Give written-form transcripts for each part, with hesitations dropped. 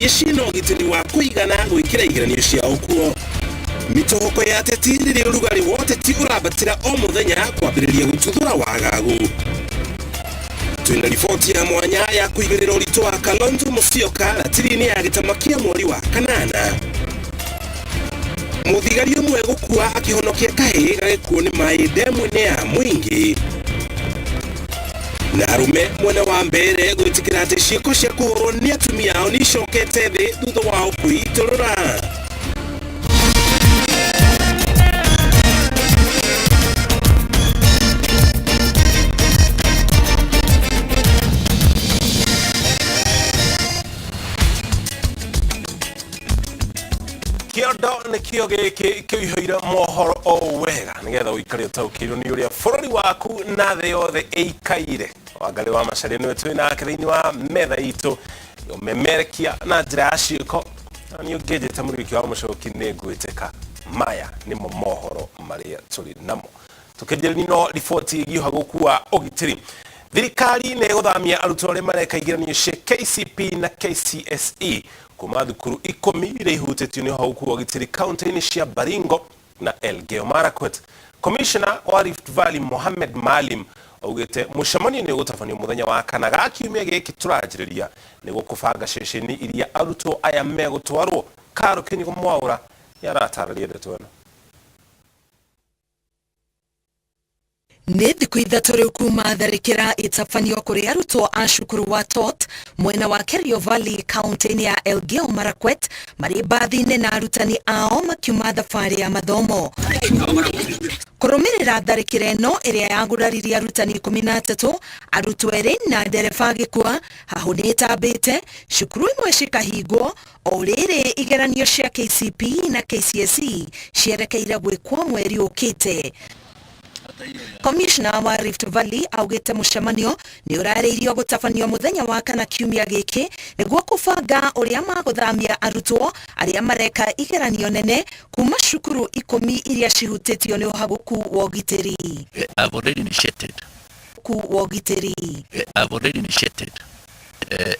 Ciĩna ũgitĩri wa kũigana gwĩkĩra igeranio ciao kuo. Mĩtohoko ya ateti rĩrĩa ũrugarĩ wa ũteti ũrambatĩra o mũthenya kwambĩrĩria gũtuthũra wagagu. Twĩna riboti ya mwanya ya kũigĩrĩra ũritũ wa Kalonzo Musyoka ratiri-inĩ ya gĩtama kĩa mweri wa kanana. Mũthigari ũmwe gũkua akĩhonokia kahĩĩ gagĩkuo nĩ maĩ ndemu-inĩ ya Mwingi. Na arũme mwena wa mbere gwĩtĩkĩra atĩ ciĩko cia kũhũrwo nĩ atumia ao nĩ icokete thĩ thutha wao kwĩitũrũra. Kĩondo nĩkĩo gĩkĩ kĩihũire mohoro o wega nĩgetha ũikare ũtaũkĩirwo nĩ ũrĩa bũrũri waku na thĩ yothe ĩikaire. Wangarĩ wa Macharia nĩwe twĩ nake thĩinĩ wa metha itũ ũmemerekia na njĩra ya ciĩko na niĩ ũngĩnjĩta Mũriũki wa Mũcoki nĩ ngwĩtĩka. Maya nĩmo mohoro marĩa tũrĩ namo. Tũkĩnjĩrĩria no riboti ĩgiĩ ũhagũku wa ũgitĩri. Thirikari nĩ ĩgũthamia arutwo arĩa mareka igeranio cia KCP na KCSE kuma thukuru 10 iria ihutĩtio nĩ ũhagũku wa ũgitĩri kaunti-inĩ cia Baringo na Elgeyo Marakwet. Commissioner wa Rift Valley Mohamed Maalim augĩte mũcemanio nĩ ũgũtabanio mũthenya wa kana ga kiumia gĩkĩ tũranjĩrĩria nĩguo kũbanga ceceni iria arutwo aya megũtwarwo. Karo Kĩnyugo Mwaũra nĩ aratarĩria ndeto ĩno. Nĩ thikũ ithatũ rĩu kuma tharĩkĩra ĩtabanio kũrĩ arutwo a cukuru wa Tot mwena wa Kerio Valley kaunti-inĩ ya Elgeyo Marakwet marĩ mbathi-inĩ na arutani ao makiuma thabarĩ ya mathomo. Kũrũmĩrĩra tharĩkĩra ĩno ĩrĩa yaguraririe arutani 13, arutwo erĩ na ndereba agĩkua, hahũ nĩ ĩtambĩte, cukuru imwe cikahingwo, o rĩrĩ igeranio cia KCPE na KCSE cierekeire gwĩkwo mweri ũkĩte. Commissioner wa Rift Valley augĩte mũcemanio nĩ ũrarĩirio gũtabanio mũthenya wa kana kiumia gĩkĩ nĩguo kũbanga ũrĩa magũthamia arutwo arĩa mareka igeranio nene kuma cukuru 10 iria cihutĩtio nĩ ũhagũku wa ũgitĩri. I've already initiated. Wa ũgitĩri. I've already initiated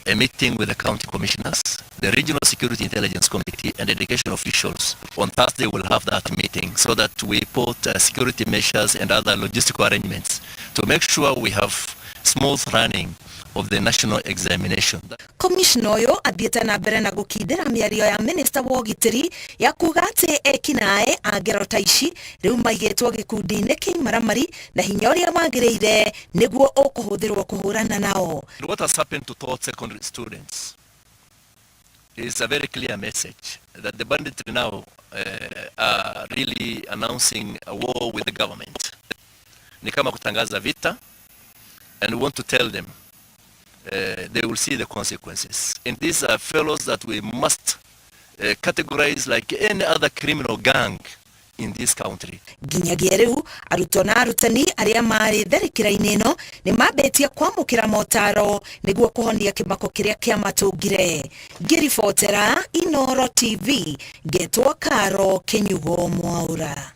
a meeting with the county commissioners, the Regional Security Intelligence Committee and education officials. On Thursday we'll have that meeting so that we put security measures and other logistical arrangements to make sure we have smooth running of the national examination. Commissioner ũyũ athiĩte na mbere na gũkindĩra mĩario ya minister wa ũgitĩri ya kuga atĩ ekinaĩ a ngero ta ici rĩu maigĩtwo gĩkundi-inĩ kĩa imaramari na hinya ũrĩa wagĩrĩire nĩguo ũkũhũthĩrwo kũhũrana nao. What has happened to Tot secondary students is a very clear message that the banditry now are really announcing a war with the government. Ni kama kutangaza vita, and we want to tell them they will see the consequences. And these are fellows that we must categorize like any other criminal gang in this country. Nginyagia rĩu arutwo na arutani arĩa marĩ tharĩkĩra-inĩ ĩno nĩ mambĩtie kwamũkĩra motaro nĩguo kũhonia kĩmako kĩrĩa kĩamatũngire. Ngĩribotera Inoro TV ngetwo Karo Kĩnyugo Mwaũra.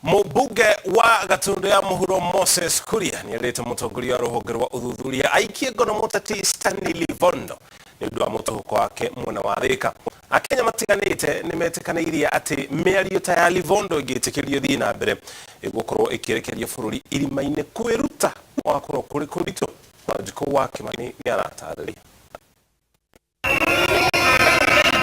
Mũmbunge wa Gatundu ya Mũhuro Moses Kuria nĩerĩte mũtongoria wa rũhonge rwa ũthuthuria aikie ngono mũteti Stanley Livondo nĩ ũndũ wa mũtuhũko wake mwena wa Thika. Akenya matiganĩte nĩ metĩkanĩirie atĩ mĩario ta ya Livondo ĩngĩtĩkĩrio thiĩ na mbere ĩgũkorwo ĩkĩerekeria bũrũri irima-inĩ kwĩruta gwakorwo kũrĩ kũritũ. Wanjikũ wa Kĩmani nĩ aratarĩria.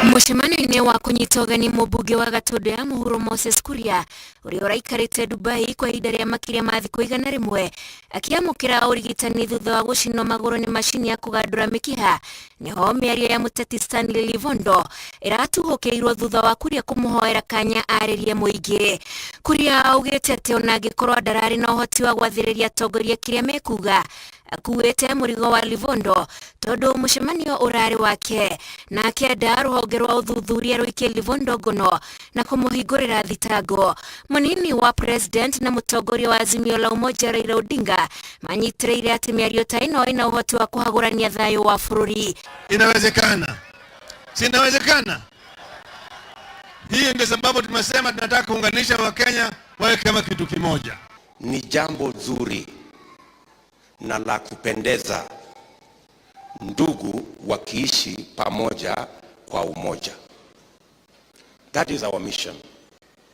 Mũcemanio-inĩ wa kũnyita ũgeni mũmbunge wa Gatundu ya Mũhuro Moses Kuria ũrĩa ũraikarĩte Dubai kwa ihinda rĩa makĩria ma thikũ 100 akĩamũkĩra ũrigitani thutha wa gũcinwo magũrũ nĩ macini ya kũgandũra mĩkiha nĩho mĩario ya mũteti Stanley Livondo ĩratuhũkĩirwo thutha wa Kuria kũmũhoera kanya arĩrie mũingĩ. Kuria augĩte atĩ ona angĩkorwo ndararĩ na ũhoti wa gwathĩrĩria atongoria kĩrĩa mekuga akuĩte mũrigo wa Livondo tondũ mũcemanio ũrarĩ wake na akĩenda rũhonge rwa ũthuthuria rũikie Livondo ngono na kũmũhingũrĩra thitango. Mũnini wa president na mũtongoria wa Azimio la Umoja Raila Odinga manyitĩrĩire atĩ mĩario ta ĩno ĩna ũhoti wa kũhagũrania thayũ wa bũrũri. Inawezekana, si inawezekana? Hii ndio sababu tumesema tunataka kuunganisha Wakenya wawe kama kitu kimoja. Ni jambo zuri na la kupendeza Ndugu wakiishi pamoja kwa umoja. That is our mission,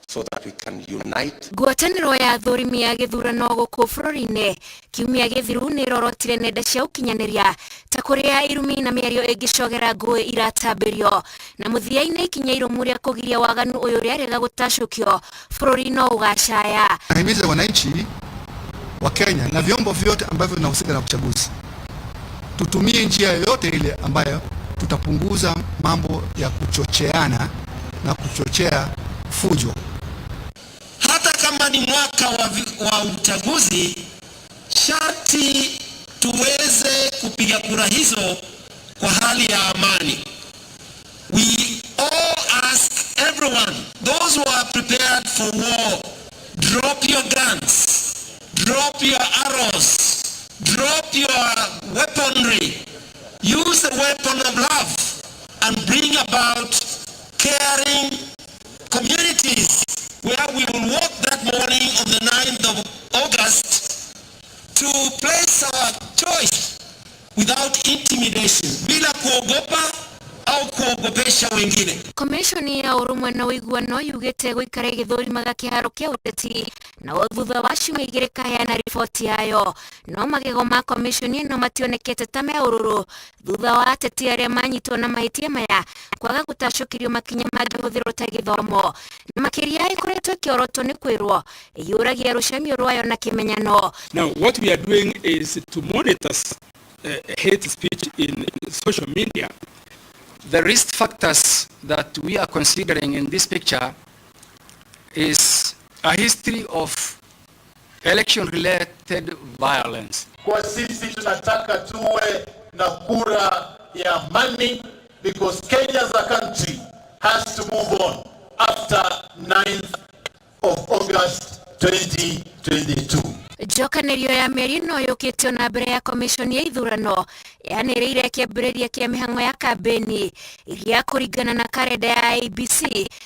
so that we can unite. Ngwatanĩro ya athũrimi a gĩthurano gũkũ bũrũri-inĩ kiumia gĩthiru nĩ ĩrorotire nenda cia ũkinyanĩria ta kũrĩa irumi na mĩario ĩngĩcogera ngũĩ iratambĩrio na mũthia-inĩ ikinya irũmu rĩa kũgiria waganu ũyũ rĩarega gũtacũkio bũrũri no ũgacaya. Nahimiza wananchi wa Kenya na vyombo vyote ambavyo vinahusika na uchaguzi tutumie njia yoyote ile ambayo tutapunguza mambo ya kuchocheana na kuchochea fujo. Hata kama ni mwaka wa uchaguzi, sharti tuweze kupiga kura hizo kwa hali ya amani. We all ask everyone, those who are prepared for war, drop your guns, drop your arrows, drop your weaponry, use the weapon of love and bring about caring communities where we will walk that morning of the 9th of August to place our choice without intimidation, bila kuogopa au kuogopesha wengine. Komishoni ya ũrũmwe na ũiguano yugĩte gũikara ĩgĩthũrimaga kĩharo kĩa ũteti na o thutha wa ciumia igĩrĩ kaheana riboti yayo, no magego ma komishoni ĩno mationekete ta me ũrũrũ thutha wa ateti arĩa manyitwo na mahĩtia maya kwaga gũtacũkĩrio makinya mangĩhũthĩrwo ta gĩthomo, na makĩria ĩkoretwo ĩkĩorotwo nĩ kwĩrwo ĩiyũragia rũcemio rwayo na kĩmenyano. Now what we are doing is to monitor hate speech in social media. The risk factors that we are considering in this picture is a history of election-related violence. Kwa sisi tunataka tuwe na kura ya amani because Kenya as a country has to move on after 9th of August 2022. Njokanĩrio ya mĩario ĩno yũkĩte ona mbere ya komishoni ya ithurano yanĩrĩire kĩambĩrĩria kĩa mĩhang'o ya kambĩni iria kũringana na karenda ya IEBC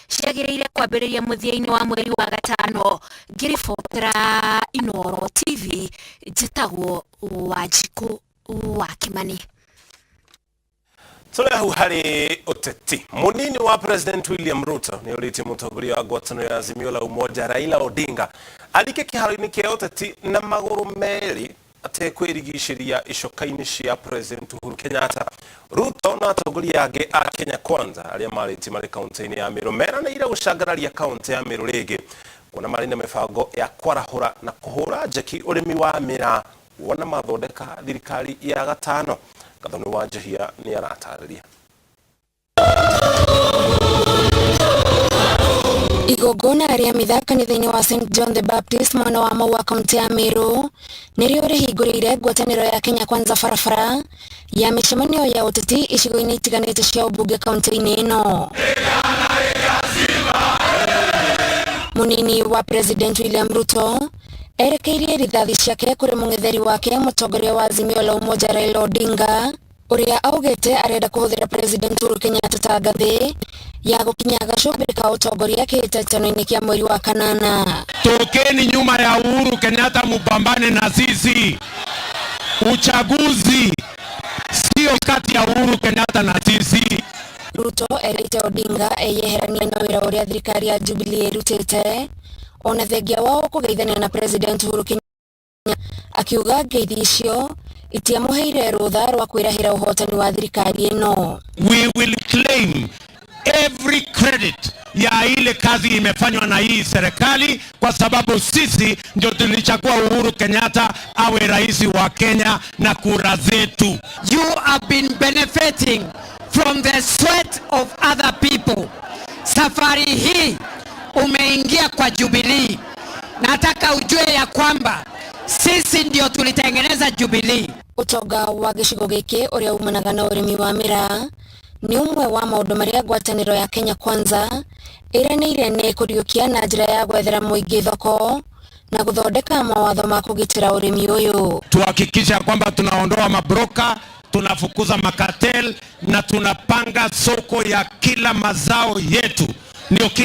ciagĩrĩire kwambĩrĩria mũthia-inĩ wa mweri wa gatano. Ngĩribotera Inooro TV, njĩtagwo Wanjikũ wa Kimani. Tũrĩ hau harĩ ũteti, mũnini wa President William Ruto nĩ ũrĩtie mũtongoria wa ngwatanĩro ya Azimio la Umoja Raila Odinga arike kĩharo-inĩ kĩa ũteti na magũrũ merĩ atekwĩrigicĩria icoka-inĩ cia President Uhuru Kenyatta. Ruto na atongoria angĩ a Kenya Kwanza arĩa marĩtie marĩ kaunti-inĩ ya Meru meranĩire gũcangararia kaunti ya Meru rĩngĩ kuona marĩ na mĩbango ya kwarahũra na kũhũra njeki ũrĩmi wa mĩraa wona mathondeka thirikari ya gatano. Gathoni wa Njihia nĩ aratarĩria. Igongona rĩa mitha kanitha-inĩ wa St John the Baptist mwena wa Maua kaunti ya Meru nĩrĩo rĩhingũrĩire ngwatanĩro ya Kenya Kwanza barabara ya mĩcemanio ya ũteti icigo-inĩ itiganĩte cia ũmbunge kaunti-inĩ ĩno. Mũnini wa President William Ruto erekeirie rithathi ciake kũrĩ mũng'etheri wake mũtongoria wa Azimio la Umoja Raila Odinga ũrĩa augĩte arenda kũhũthĩra President Uhuru Kenyatta ta ngathĩ ya gũkinya gacũmbĩrĩ ka ũtongoria kĩhĩtahĩtano-inĩ kĩa mweri wa kanana. Tokeni nyuma ya Uhuru Kenyatta mupambane na sisi. Uchaguzi sio kati ya Uhuru Kenyatta na sisi. Ruto erĩte Odinga eyeheranie na wĩra ũrĩa thirikari ya Jubilee ĩrutĩte ona thengia wao kũgeithania na President Uhuru Kenyatta, akiuga ngeithi icio itiamũheire rũtha rwa kwĩrahĩra ũhotani wa thirikari ĩno. We will claim every credit ya ile kazi imefanywa na hii serikali, kwa sababu sisi ndio tulichagua Uhuru Kenyatta awe rais wa Kenya na kura zetu. You have been benefiting from the sweat of other people. Safari hii umeingia kwa Jubilee. Nataka ujue ya kwamba sisi ndio tulitengeneza Jubilee. Utonga wa gĩcigo gĩkĩ ũrĩa umanaga na ũrĩmi wa mĩraa nĩ ũmwe wa maũndũ marĩa ngwatanĩro ya Kenya Kwanza ĩranĩire nĩ kũriũkia na njĩra ya gwethera mũingĩ thoko na gũthondeka mawatho ma kũgitĩra ũrĩmi ũyũ. Tuhakikisha kwamba tunaondoa mabroka, tunafukuza makatel na tunapanga soko ya kila mazao yetu, ndio kila